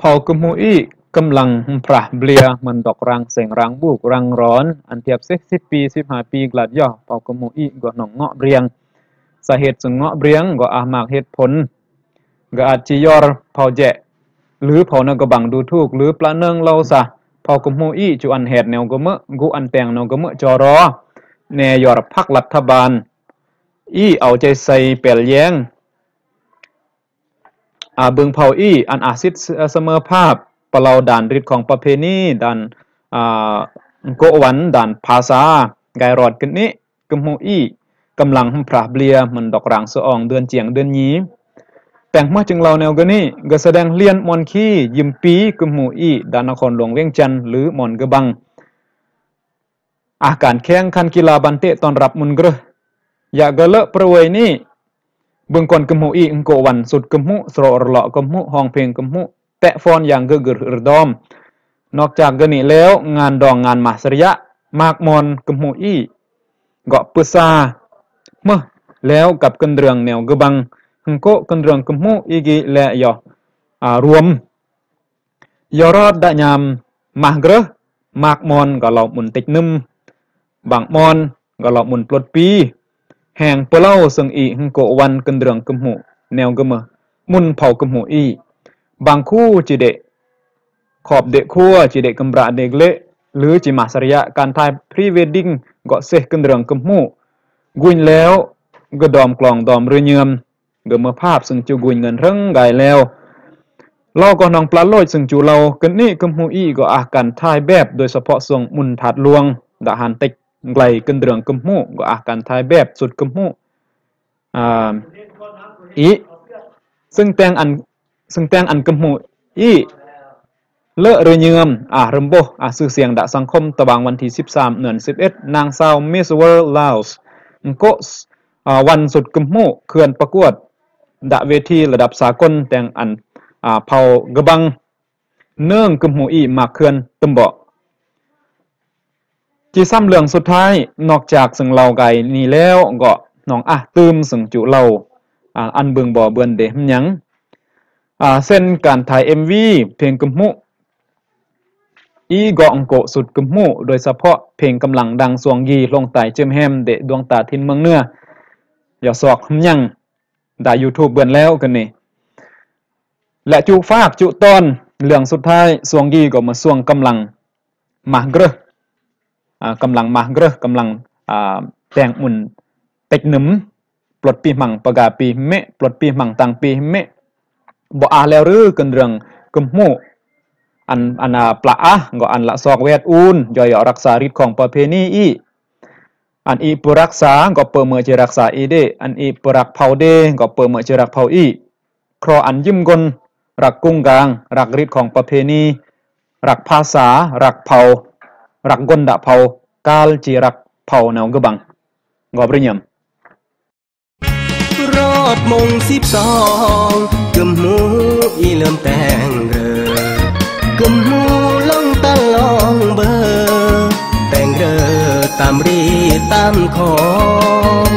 ເຜົ່າກຶມຫູອີກຳລັງພຣາເບລຽ ມັນດອກຣາງແສງຣາງບຸກຣາງຮ້ອນ ອັນທຽບເສສິບປີ ສິບຫ້າປີກລາດຢໍ ເຜົ່າກຶມຫູອີກກໍໜອງເງາະເບຣຽງ ສາເຫດສະເງາະເບຣຽງກໍອາມາກເຫດຜົນ ກະອາດຈິຢອລເຜົ່າແຈະ ຫຼືເຜົ່ານາກະບັງດູທຸກ ຫຼືປະເນີງເລົ່າສາ ເຜົ່າກຶມຫູອີກ ຈຸອັນແຮດແນວກະເໝີ ກຸອັນແຕ່ງແນວກະເໝີ ຈໍລໍ ແນຢອລພັກລັດຖະບານ ອີເອົາໃຈໃສ່ແປນແຍງ ອາ ເບິ່ງເຜົ່າອີ ອັນອາສິດສະເໝີພາບ ປະເລົາດານລິດຂອງປະເພນີ ດານ ອາ ໂກະວັນ ດານພາສາ ກາຍຣອດກຶນນີ້ ກຶມຫູອີ ກຳລັງພຣາເບລຽ ມັນດອກຣາງສະອອງ ເດືອນຈຽງເດືອນຢີ ແຕ່ງເມື່ອຈຶ່ງເລົ່າແນວກະນີ້ ກະສະແດງລຽນມ່ອນຄີ ຍິມປີ ກຶມຫູອີ ດານນະຄອນຫຼວງວຽງຈັນ ຫຼື ມອນກະບັງ ອາການແຂ່ງຂັນກິລາບານເຕະຕ້ອນຮັບມຸນເກຣີ ຢາກະເລີປະເວຍນີ້ ເບິ່ງກ່ອນກຶມຫູອີ ໂກະວັນ ສຸດກຶມຫູ ສະເລາະຣະເລາະກຶມຫູ ຮ້ອງເພງກຶມຫູ ແຕະຟ້ອນຢ່າງກະກຶດຣະດອມ. ນອກຈາກກະນີ້ແລ້ວ ງານດອງງານມາສະລິຍະ ໝາກມອນກຶມຫູອີ ເກາະປຶສາ ເໝີແລ້ວກັບກຶນເລື່ອງແນວກະບັງ ໂກະກຶນເລື່ອງກຶມຫູອີກ ແລະ ຢໍ ອາ ລວມ ຢໍຣອດດະຍາມມາເກຣີ ໝາກມອນກະເລົ່າມຸນຕິກໜຶ່ມ ບາງມອນກະເລົ່າມຸນປະຫຼອດປີ ແຮງປະເລົາເຊິ່ງອີ ໂກະວັນກຶນເລື່ອງກຶມຫູ ແນວກະເໝີ ມຸນເຜົ່າກຶມຫູອີ ບາງຄູ່ຈິເດະ ຂອບເດະຄົວ ຈິເດະກຳບຣະເດັກເລະ ຫຼື ຈິມາສະລິຍະ ການຖ່າຍພຣີເວດດິງ ເກາະເຊກຶນເລື່ອງກຶມຫູ ກຸຍແລ້ວ ກະດອມກລອງດອມເຮືອຍືມ ກະເໝີພາບເຊິ່ງຈູກຸຍເງິນເທິງກາຍແລ້ວ ເລົ່າກໍໜອງປາໂລດເຊິ່ງຈູເລົ່າ ກຶນນີ້ກຶມຫູອີ ກໍອາການຖ່າຍແບບ ໂດຍສະເພາະຊ່ວງມຸນທາດຫຼວງ ດາຫານເຕັກໄກລກຶນເລື່ອງກຶມຫູ ກໍອາການຖ່າຍແບບ ສຸດກຶມຫູ ອາ ອີ ເຊິ່ງແຕ່ງອັນ ເຊິ່ງແຕ່ງອັນກຶມຫູອີ ເລີະເຮືອຍຢືມ ອາ ເລີ່ມໂບ ອາ ຊື່ສຽງດາສັງຄົມ ຕະບາງວັນທີສິບສາມ ເດືອນສິບເອັດ ນາງສາວ Miss World Laos ໂກະ ອາ ວັນສຸດກຶມຫູ ເຄື່ອນປະກວດ ດາເວທີລະດັບສາກົນ ແຕ່ງອັນ ອາ ເຜົ່າກະບັງ ເນີງກຶມຫູອີ ມາກເຄື່ອນ ຕຶມເບາະ ຈີຊ້ຳເລື່ອງສຸດທ້າຍ ນອກຈາກເຊິ່ງເລົ່າກາຍນີ້ແລ້ວ ກໍໜອງອາຕື່ມເຊິ່ງຈຸເລົ່າ ອາ ອັນເບິ່ງບໍ່ເບືອນເດຫຍັງ ອາ ເຊັ່ນການຖ່າຍເອັມວີ ເພງກຶມຫູ ອີເກາະອັງໂກະສຸດກຶມຫູ ໂດຍສະເພາະເພງກຳລັງດັງ ສວງກີ ລົງໃຕ້ເຈີມແຮມ ເດດວງຕາຖິ່ນເມືອງເໜືອ ຢາສອກຫຍັງ ດາຢູທູບເບືອນແລ້ວກັນນີ້ ແລະ ຈຸຟາກຈຸຕອນ ເລື່ອງສຸດທ້າຍ ສວງກີກໍມາຊ່ວງກຳລັງມາເກຣີ ອາ ກຳລັງມາເກຣີ ກຳລັງ ອາ ແຕ່ງມຸນເຕັກໜຶ່ມ ປະຫຼອດປີມັງປະກາປີເມ ປະຫຼອດປີມັງຕັງປີເມ ບໍ່ອາແລ້ວຫຼື ເກີນເລື່ອງກຶມຫູ ອັນ ອັນ ອາ ປະອາ ກໍອັນລະຊອກແວດອູນ ຢໍ່ຢໍ່ລັກສາລິດຂອງປະເພນີອີ ອັນອີປະລັກສາ ກໍເປີເມີຈິລັກສາອີເດ ອັນອີປະລັກເຜົ່າເດ ກໍເປີເມີຈິລັກເຜົ່າອີ ເຄາະອັນຢືມກົ້ນ ລັກກຸງກາງ ລັກລິດຂອງປະເພນີ ລັກພາສາ ລັກເຜົ່າ ລັກກົ້ນດະເຜົ່າ ກາລຈີລັກເຜົ່າແນວກະບັງ ກໍປະຍຳ ຮອດໂມງສິບສອງ ກຶມຫູອີເລີ່ມແຕ່ງເຣີ ກຶມຫູລົງຕາລອງເບີ ແຕ່ງເຣີຕາມຣີຕາມຂອງ